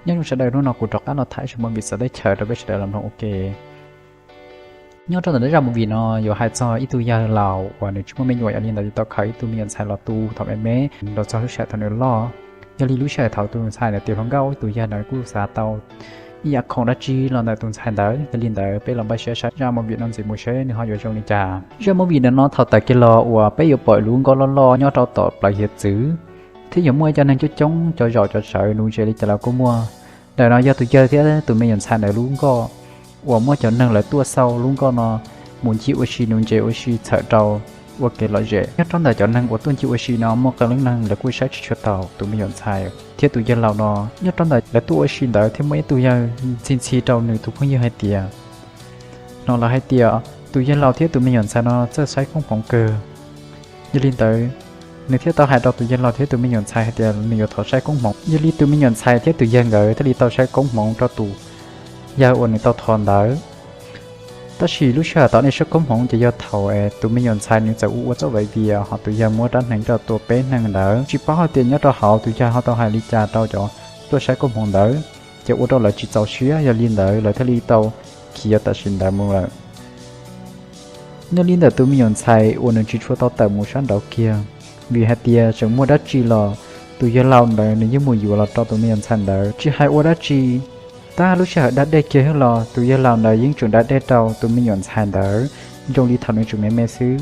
Nyob zoo sawv daws, hnub no kuv rov qab los tham ib zaj movie txawv teb chaws rau peb sawv daws los mloog ua ke. Nyob rau ntawm zaj movie no yuav hais txog ib tug yawg laus uas nws tsis muaj me nyuam, yog li ntawd tau khaws ib tug me nyuam ntxhais los tu thaum me me, los txog lub sij hawm thaum nws loj. Yog li lub sij hawm thaum tus ntxhais ntawd tiav hluas nkauj, tus yawg ntawd kuj xav tau ib yam khoom dab tsi los ntawm tus ntxhais ntawd. Yog li ntawd peb los npaj siab saib zaj movie no ntxiv mus seb nws ho yuav zoo li cas. Zaj movie ntawm no thaum tawm kiag los uas peb yuav pom lub nkoj loj loj nyob rau tom plawv hiav txwv, thiab yuav muaj ib co neeg coob coob, cov zaum cov tsawv nuv ntses li cas los kuj muaj. Ntawm no yog tus yawg thiab tus me nyuam ntxhais ntawd lub nkoj uas muaj cov neeg lawv tuaj xauj lub nkoj no mus ncig ua si, nuv ntses ua si txhawm rau ua kev lom zem. Nyob rau ntawm cov neeg uas tuaj ncig ua si no muaj qee leej neeg lawv kuj saib tsis tshua taus tus me nyuam ntxhais thiab tus yawg laus no. Nyob rau ntawm lawv tuaj ua si ntawd thiaj muaj ib tug yawg ntxhi ntxhi rau nws tus phooj ywg hais tias, no lawv hais tias tus yawg laus thiab tus me nyuam ntxhais no txawj saib koob hmoov kawg. Yog li ntawd, nws thiaj tau hais rau tus yawg laus thiab tus me nyuam ntxhais hais tias nws yuav thov saib koob hmoov. Yog li tus me nyuam ntxhais thiab tus yawg nkawd thiaj li tau saib koob hmoov rau tus yawg uas nws tau thov ntawd. Tab sis lub sij hawm thaum nej saib koob hmoov ces yog thaum tus me nyuam ntxhais nws txawm ua ua txoj vaiv vias, ho tus yawg muab rab hneev coj tua peb neeg ntawd. Tsis paub hais tias nyob rau hauv tus yawg ho tau hais li cas rau cov tuaj saib koob hmoov ntawd, ces ua rau lawv tsis txaus siab. Yog li ntawd lawv thiaj li tau khiav tam sim ntawd mus lawm. Nyob li ntawm tus me nyuam ntxhais uas nws tsis tshua tau tawm mus sab nraud kiag, vim hais tias tseem muaj dab tsi los tus yawg laus ntawd nws yeej mus yuav los rau tus me nyuam ntxhais ntawd. Tsis hais ua dab tsi, tab lub sij hawm da dej kiag los tus yawg laus ntawd yeej tseem da dej rau tus me nyuam ntxhais ntawd zoo li thaum nws tseem me me xwb.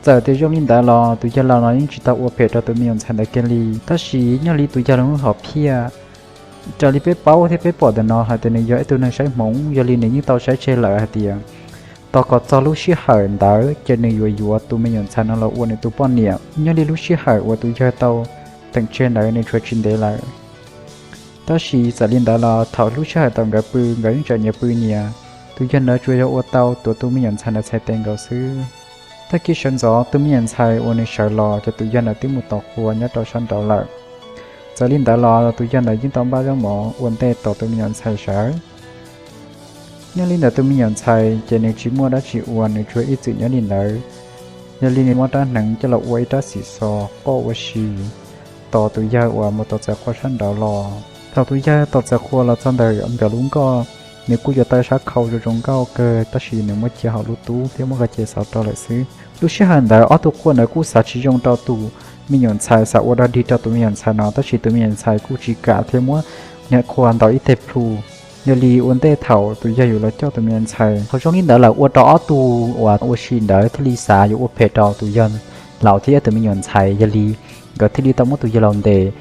Txawm tias zoo li ntawd los tus yawg laus no yeej tsis tau ua phem rau tus me nyuam ntxhais ntawd kiag li. Tab sis nyob li tus yawg laus lub hom phiaj, raws li peb paub thiab peb pom ntawm no hais tias nws yog ib tug neeg saib hmoov, yog li nws yeej tau saib tseg lawm hais tias tos kom txog lub sij hawm ntawd ces nws yuav yuav tus me nyuam ntxhais no los ua nws tus poj niam. Nyob li lub sij hawm uas tus yawg tau teem tseg ntawd nws tshuav tsis ntev lawm. Tab sis txawm li ntawd los thaum lub sij hawm thaum nkawd pw, nkawd yeej tseem nyias pw nyias, tus yawg ntawd tsuas yog ua tau tuav tus me nyuam ntxhais ntawd txhais tes nkaus xwb. Tag kis sawv ntxov tus me nyuam ntxhais uas nws sawv los ces tus yawg ntawd twb mus tos qhua nyob rau sab nraud lawm. Txawm li ntawd los tus yawg ntawd yeej tau npaj zaub mov ua ntej tos tus me nyuam ntxhais sawv. Nyob li ntawm tus me nyuam ntxhais ces nws tsis muaj dab tsi ua, nws tsuas ib txwm nyob li ntawd. Yog li nws muab rab hneev coj los ua ib rab xim xos qoj ua si, tos tus yawg uas mus tos txais qhua sab nraud los. Thaum tus yawg tos txais qhua los txog ntawm nkawd lub nkoj, nws kuj yuav tau sab khau zoo zoo nkauj kawg, tab sis nws muab cia hauv lub tub thiab muab qe ces xov rau lawm xwb. Lub sij hawm ntawd ob tug qhua ntawd kuj xav tsis zoo rau tus me nyuam ntxhais, xav ua dog dig rau tus me nyuam ntxhais no, tab sis tus me nyuam ntxhais kuj tsis kam thiab muab niag qhua ntaus ib teg plhu. Yog li ua ntej thaum tus yawg yuav los coj tus me nyuam ntxhais, thaum zoo li ntawd lawm ua rau ob tug uas ua si ntawd thiaj li xav yuav ua phem rau tus yawg laus thiab tus me nyuam ntxhais. Yog li nkawd thiaj li tau muab tus yawg laus ntes,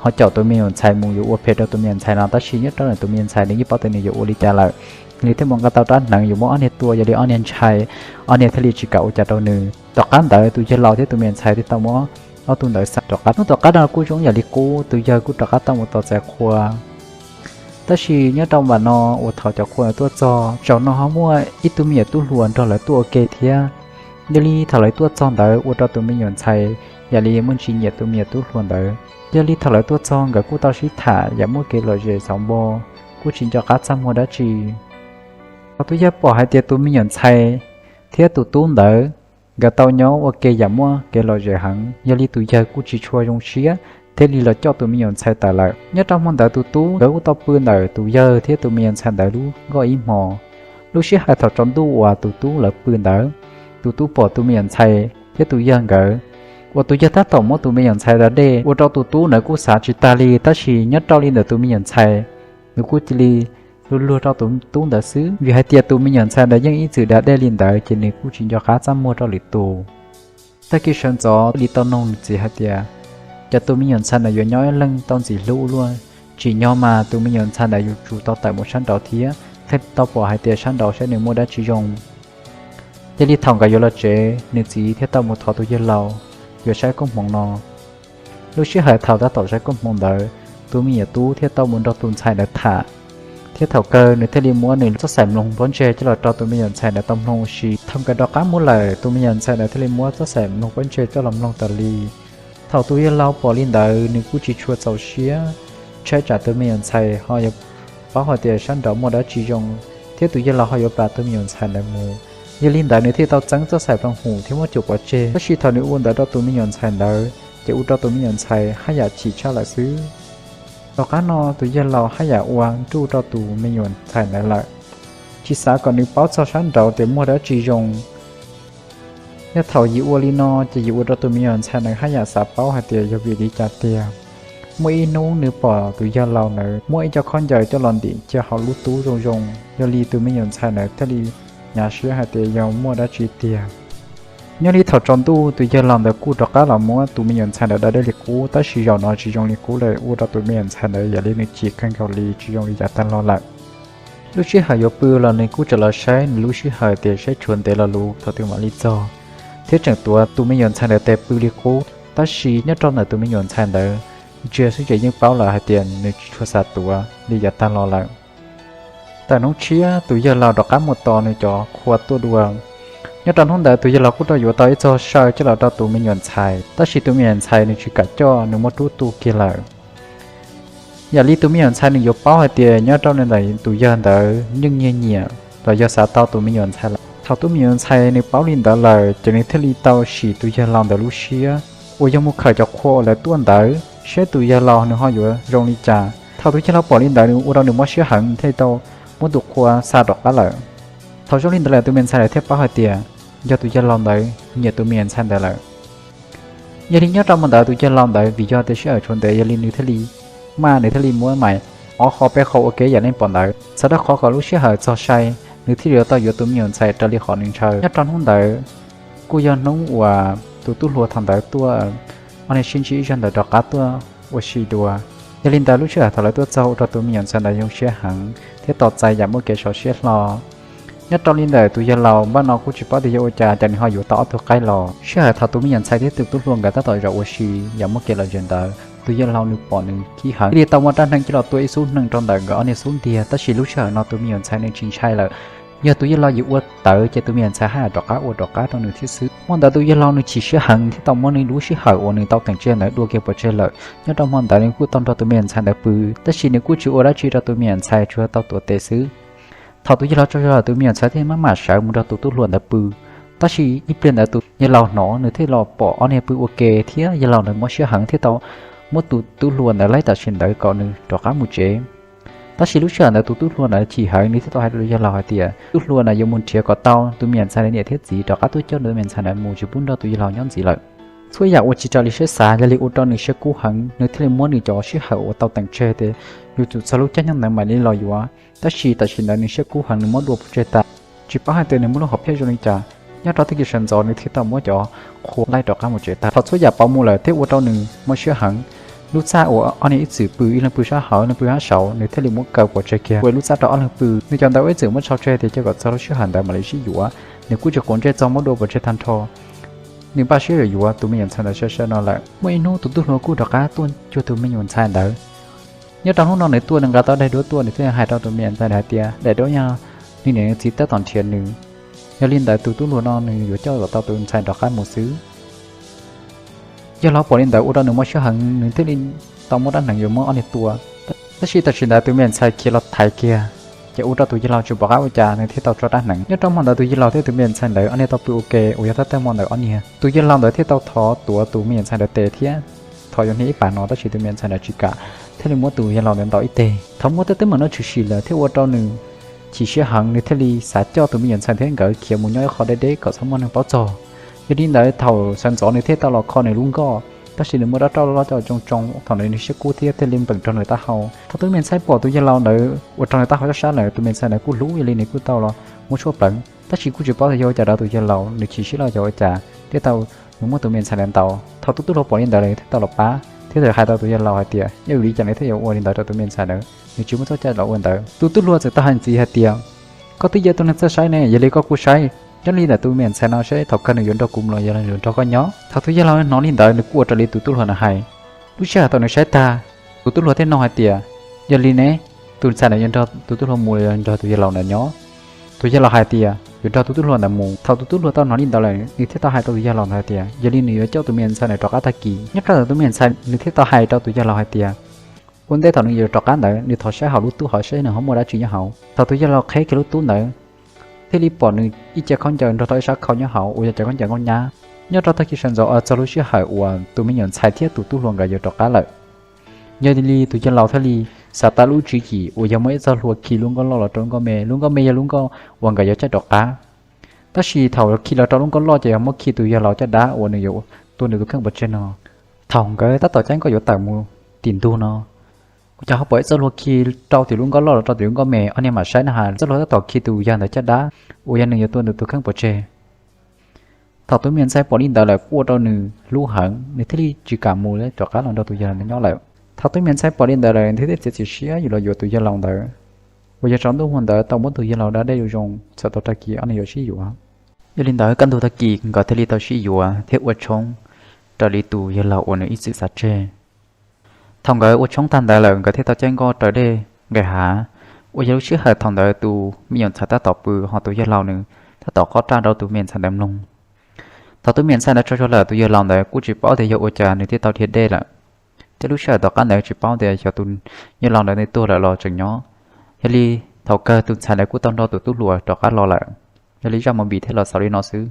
ho caum tus me nyuam ntxhais mus yuav ua phem rau tus me nyuam ntxhais no, tab sis nyob rau ntawm tus me nyuam ntxhais nws yeej paub tias nws yuav ua li cas lawm. Yog li thiaj mus nqa tau rab hneev yuav muab ob niag tua, yog li ob niag ntshai, ob niag thiaj li tsis kam ua cas rau nws. Tom qab ntawd tus yawg laus thiab tus me nyuam ntxhais thiaj tau muab ob tug ntawd xa rov qab. Hnub tom qab no kuj zoo yam li qub, tus yawg kuj rov qab tau mus tos txais qhua. Tab sis nyob rau npaum no uas thaum cov qhua ntawd tuaj txog, zaum no ho muaj ib tug me nyuam tub hluas nrog lawv tuaj ua ke thiab. Yog li thaum lawv tuaj txog ntawd ua rau tus me nyuam ntxhais yam li muaj ntsis nyiam tus me nyuam tub hluas ntawd. Yog li thaum lawv tuaj txog nkawd kuj tau sib tham yam muaj kev lom zem xauv npo, kuj tsis nco qab txaj muag dab tsi. Thaum tus yawg pom hais tias tus me nyuam ntxhais thiab tus tub ntawd nkawd tau nyob ua ke yam muaj kev lom zem heev, yog li tus yawg kuj tsis tshua zoo siab thiaj li los coj tus me nyuam ntxhais tawm lawm. Nyob rau hmo ntawd tus tub nkawd kuj tau pw ntawm tus yawg thiab tus me nyuam ntxhais ntawd lub nkoj ib hmos. Lub sij hawm thaum tsaus ntuj uas tus tub lawv pw ntawd, tus tub pom tus me nyuam ntxhais thiab tus yawg nkawd, uas tus yawg tab tom muab tus me nyuam ntxhais da dej, ua rau tus tub ntawd kuj xav tsis tag li. Tab sis nyob rau li ntawm tus me nyuam ntxhais, nws kuj cia li luag luag rau tus tub ntawd xwb, vim hais tias tus me nyuam ntxhais ntawd yeej ib txwm da dej li ntawd ces nws kuj tsis nco qab txaj muag rau lwm tus. Tag kis sawv ntxov li tau noog nws txiv hais tias, cas tus me nyuam ntxhais ntawd yuav nyob ib leeg tau ntxim hlub luaj, tsim nyog mas tus me nyuam ntxhais ntawd yuav tsum tau tawm mus sab nraud thiab, thiaj tau pom hais tias sab nraud saib nws muaj dab tsi zoo. Yog li thaum nkawd yuav los tsev, nws txiv thiaj tau mus thov tus yawg laus yuav saib koob hmoov no. Lub sij hawm thaum tab tom saib koob hmoov ntawd, tus me nyuam tub thiaj tau mus nrog tus ntxhais ntawd tham, thiab thaum kawg nws thiaj li muab nws txoj xaim mloog pob ntseg coj los rau tus me nyuam ntxhais ntawd tau mloog ua si. Thaum nkawd rov qab mus lawm, tus me nyuam ntxhais ntawd thiaj li muab txoj xaim mloog pob ntseg coj los mloog tas li. Thaum tus yawg laus pom li ntawd nws kuj tsis tshua txaus siab, ntshai tsam tus me nyuam ntxhais ho yuav paub hais tias sab nraud muaj dab tsi zoo, thiab tus yawg laus ho yuav plam tus me nyuam ntxhais ntawd mus. Yog li ntawd nws thiaj tau txeeb txoj xaim plooj hum thiab muab cuam pov tseg. Tab sis thaum nws ua ntawd rau tus me nyuam ntxhais ntawd, ces ua rau tus me nyuam ntxhais haj yam chim tshaj lawm xwb. Tom qab no tus yawg laus haj yam ua nruj rau tus me nyuam ntxhais ntawd lawm, tsis xav kom nws paub txog sab nraud tias muaj dab tsi zoo. Yog thaum yim ua li no ces yim ua rau tus me nyuam ntxhais ntawd haj yam xav paub hais tias yog vim li cas tiag. Muaj ib hnub nws pom tus yawg laus ntawd muab ib co khaub ncaws coj los ntim cia hauv lub tub zoo zoo, yog li tus me nyuam ntxhais ntawd thiaj li hnyav siab hais tias yog muaj dab tsi tiag. Nyob li thaum tsaus ntuj tus yawg laus ntawd kuj rov qab los muab tus me nyuam ntxhais ntawd da dej li qub, tab sis zaum no tsis zoo li qub lawm, ua rau tus me nyuam ntxhais ntawd yam li nws chim kawg nkaus li, tsis zoo li yav tag los lawm. Lub sij hawm yuav pw los nws kuj tseem los saib nws lub sij hawm tias saib tshuav ntev los lus thaum twg mam li txog, thiab tseem tuav tus me nyuam ntxhais ntawd tes pw li qub. Tab sis nyob rau ntawm tus me nyuam ntxhais ntawd, ntsia xwb ces yeej paub lawm hais tias nws tsis tshua xav tuav li yav tag los lawm. Tawm hnub tshiab tus yawg laus rov qab mus tos nws cov qhua tuaj dua. Nyob rau hnub ntawd tus yawg laus kuj rov yuav tau ib txoj saw coj los rau tus me nyuam ntxhais, tab sis tus me nyuam ntxhais nws tsis kam coj, nws muab rub tu kiag lawm. Yam li tus me nyuam ntxhais nws yuav paub hais tias nyob rau ntawm tus yawg ntawd yeej nyiag nyiam los yog xav tau tus me nyuam ntxhais lawm. Thaum tus me nyuam ntxhais nws paub li ntawd lawm ces nws thiaj li tau sim tus yawg laus ntawd lub siab uas yog mus khawm cov qhua uas lawv tuaj ntawd, saib tus yawg laus nws ho yuav zoo li cas. Thaum tus yawg laus pom li ntawd nws ua rau nws mob siab heev, nws thiaj li tau muab tus qhua xa rov qab lawm. Thaum zoo li ntawd lawm tus me nyuam ntxhais lawv thiaj paub hais tias yog tus yawg laus ntawd nyiam tus me nyuam ntxhais ntawd lawm. Yog li nyob rau hmo ntawd tus yawg laus ntawd vim yog tias sij hawm tshuav ntev, yog li nws thiaj li maj, nws thiaj li muab mais ob qho peb qho ua ke yam li pom ntawd, xav rau qhov kom lub sij hawm txog sai, nws thiaj li tau yuav tus me nyuam ntxhais raws li qhov nws ntshaw. Nyob rau hnub ntawd kuj yog hnub uas tus tub hluas thaum ntawd tuaj, ob niag sib ntsib ib zaug ntawd rov qab tuaj ua si dua. Yog li ntawd lub sij hawm thaum lawv tuaj txog ua rau tus me nyuam ntxhais ntawd zoo siab heev thiab tos txais yam muaj kev sau siab hlo. Nyob rau li ntawm tus yawg laus npaj no kuj tsis paub tias yog ua cas, cas nws ho yuav tau ob tug qaib los. Sij hawm thaum tus me nyuam ntxhais thiab tus tub hluas nkawd tab tom zaum ua si yam muaj kev lom zem ntawd, tus yawg laus nws pom nws khib heev, thiaj li tau muab rab hneev coj los tua ib xub hneev rau ntawm nkawd ob niag xub ntiag. Tab sis lub sij hawm no tus me nyuam ntxhais nws tsis ntshai lawm, yog tus yawg laus yuav ua tawv ces tus me nyuam ntxhais haj yam rov qab ua rov qab rau nws thiab xwb. Hmo ntawd tus yawg laus nws chim siab heev thiab tau muab nws lub sij hawm uas nws tau teem tseg ntawd dua kiag pov tseg lawm. Nyob rau hmo ntawd nws kuj tau nrog tus me nyuam ntxhais ntawd pw, tab sis nws kuj tsis ua dab tsi rau tus me nyuam ntxhais, tsuas tau tuav tes xwb. Thaum tus yawg laus tsaug zog lawm tus me nyuam ntxhais thiaj maj mam sawv mus nrog tus tub hluas ntawd pw. Tab sis ib pliag ntawd tus yawg laus hnov nws thiaj los pom ob niag pw ua ke thiab yawg laus ntawd mob siab heev thiaj tau muab tus tub hluas ntawd laib tam sim ntawd kom nws rov qab mus tsev. Tab sis lub sij hawm ntawd tus tub hluas ntawd chim heev, nws thiaj tau hais rau yawg laus hais tias tus tub hluas ntawd yuav mus nrhiav kom tau tus me nyuam ntxhais niam thiab txiv rov qab tuaj coj tus me nyuam ntxhais ntawd mus, tsis pub nrog tus yawg laus nyob ntxiv lawm. Txhua yam ua tsis raws li siab xav, yog li ua rau nws siab kub heev, nws thiaj li muab nws cov sij hawm uas tau teem tseg tias yuav tsum txog lub caij nyoog ntawd mam li los yuav. Tab sis tam sim ntawd nws siab kub heev, nws muab dua pov tseg tas, tsis paub hais tias nws muaj lub hom phiaj zoo li cas. Nyob rau tag kis sawv ntxov nws thiaj tau muab cov qhua laib rov qab mus tsev tag. Thaum txhua yam pauv mus lawm thiab ua rau nws mob siab heev. Lub txaj uas ob niag ib txwm pw, ib leeg pw sab hauv ib leeg pw sab saud, nws thiaj li muab kaw pov tseg kiag ua lub txaj rau ob leeg pw. Nws cov ntawd ua ib txwm muab tsau tseg tias cia kom txog lub sij hawm ntawd mam li sib yuav. Nws kuj tsis quav ntsej txog, muab dua pov tseg tag nrho. Nws npaj siab yuav yuav tus me nyuam ntxhais ntawd sawv sawv no lawm. Muaj ib hnub tus tub hluas kuj rov qab tuaj cuag tus me nyuam ntxhais ntawd. Nyob rau hnub no nws tuaj nws nqa tau daim duab tuaj, nws thiaj hais rau tus me nyuam ntxhais ntawd hais tias daim duab yog nws niam nws txiv tab tom nrhiav nws. Yog li ntawd tus tub hluas no nws yuav coj kom tau tus ntxhais rov qab mus xwb. Yawg laus pom li ntawd ua rau nws mob siab heev, nws thiaj li tau muab rab hneev yuav muab ob niag tua. Tab sis tam sim ntawd tus me nyuam ntxhais khiav los thaiv kiag, ces ua rau tus yawg laus tsis pom qab ua cas, nws thiaj tau tso rab hneev. Nyob rau hmo ntawd tus yawg laus thiab tus me nyuam ntxhais ntawd ob niag tau pw ua ke uas yog tab tom hmo ntawd ob niag. Tus yawg laus ntawd thiaj tau thov tuav tus me nyuam ntxhais ntawd tes thiab thov yuav hnia ib pas no, tab sis tus me nyuam ntxhais ntawd tsis kam, thiaj li muab tus yawg laus ntawd ntaus ib teg. Thaum muab tej teeb meem no tshwm sim lawm thiaj ua rau nws chim siab heev, nws thiaj li xav coj tus me nyuam ntxhais thiab nkawd khiav mus nyob ib qho deb deb kom txhob muaj neeg paub txog. Yog li ntawd thaum sawv ntxov nws thiaj tau los kho nws lub nkoj, tab sis nws muaj rab rauj loj coj tsoo tsoo, thaum ntawd nws siab kub thiab thiaj li npeem raug nws taub hau. Thaum tus me nyuam ntxhais pom tus yawg laus ntawd ua raug nws taub hau sab sab lawm, tus me nyuam ntxhais ntawd kuj hlub, yog li nws kuj tau los muab tshuaj pleev. Tab sis kuj tsis paub tias yog ua cas rau tus yawg laus, nws chim siab los yog ua cas, thiaj tau nws muab tus me nyuam ntxhais ntawd ntaus. Thaum tus tub hluas pom li ntawd lawm thiaj tau los pab, thiab txawm hais tau tus yawg laus hais tias yog vim li cas nws thiaj yuav ua li ntawd rau tus me nyuam ntxhais ntawd, nws tsis muaj txoj cai los ua ntawd. Tus tub hluas txawm tau hais ntxiv hais tias, koj twb yog tus neeg txawj saib ne, yog li koj kuj saib, nyob li ntawm tus me nyuam ntxhais no saib thaum kawg nws yuav nrog kuv los yog nws yuav nrog koj nyob. Thaum tus yawg laus hnov li ntawd nws kuj ua raws li tus tub hluas ntawd hais. Lub sij hawm thaum nws saib tag, tus tub hluas thiaj nug hais tias, yog li ne, tus ntxhais ntawd yuav nrog tus tub hluas mus los yog nrog tus yawg laus ntawd nyob? Tus yawg laus hais tias yuav nrog tus tub hluas ntawd mus. Thaum tus tub hluas tau hnov li ntawd lawm, nws thiaj tau hais rau tus yawg laus ntawd hais tias yog li nws yuav coj tus me nyuam ntxhais ntawd rov qab tag kis. Nyob rau ntawm tus me nyuam ntxhais nws thiaj tau hais rau tus yawg laus hais tias ua ntej thaum nws yuav rov qab ntawd nws thov saib hauv lub tub hauv saib nws ho muaj dab tsi nyob hauv. Thaum tus yawg laus qheb kiag lub tub ntawd, thiaj li pom nws ib ce khaub ncaws nrog tau ib sab khau nyob hauv uas yog cov khaub ncaws nkauj nyab. Nyob rau tag kis sawv ntxov txog lub sij hawm uas tus me nyuam ntxhais thiab tus tub hluas nkawd yuav rov qab lawm. Yog li tus yawg laus thiaj li xav tau lub tswv yim uas yog muab ib txoj hlua khi lub nkoj loj los rau lub nkoj me. Lub nkoj me yog lub nkoj uas nkawd yuav caij rov qab. Tab sis thaum khi los rau lub nkoj loj ces yog muab khi tus yawg laus caj dab uas nws yuav tua nws tus kheej pov tseg no. Thaum nkawd tab tom caij nkoj yuav tawm mus tim ntug no, ua cas ho pom ib txoj hlua khi rau tim lub nkoj loj los rau tim lub nkoj me. Ob niag mam saib na has txoj hlua tab tom khi tus yawg ntawd caj dab uas yog nws yuav tua nws tus kheej pov tseg. Thaum tub me ntxhais pom li ntawd lawm quaj rau nws hlub heev, nws thiaj li tsis kam mus rov qab los nrog tus yawg laus ntawd nyob lawm. Thaum tub me ntxhais pom li ntawd lawm nws thiaj txiav txim siab yuav los yuav tus yawg laus ntawd, uas yog tsaus ntuj hmo ntawd tau muab tus yawg laus da dej zoo zoo txhawm tau tag kis ob niag yuav sib yuav. Yog li ntawd kaj ntug tag kis nkawd thiaj li tau sib yuav thiab ua tshoob raws li tus yawg laus uas nws ib txwm xav tseg. Thaum nkawd ua tshoob tag ntawd lawm nkawd thiaj tau caij nkoj raws dej nqes hav, uas yog lub sij hawm thaum ntawd tus me nyuam ntxhais tab tom pw ho tus yawg laus nws tab tom qob raj rau tus me ntxhais ntawd mloog. Thaum tub me ntxhais ntawd tsaug zog lawm tus yawg laus ntawd kuj tsis paub tias yog ua cas nws thiaj tau dhia dej lawm, thiab lub sij hawm tom qab ntawd tsis paub tias xyov tus yawg laus ntawd nws tuag lawm los tseem nyob. Yog li thaum kawg tus ntxhais ntawd kuj tau nrog tus tub hluas rov qab los lawm. Yog li zaj movie thiaj los xaus li no xwb.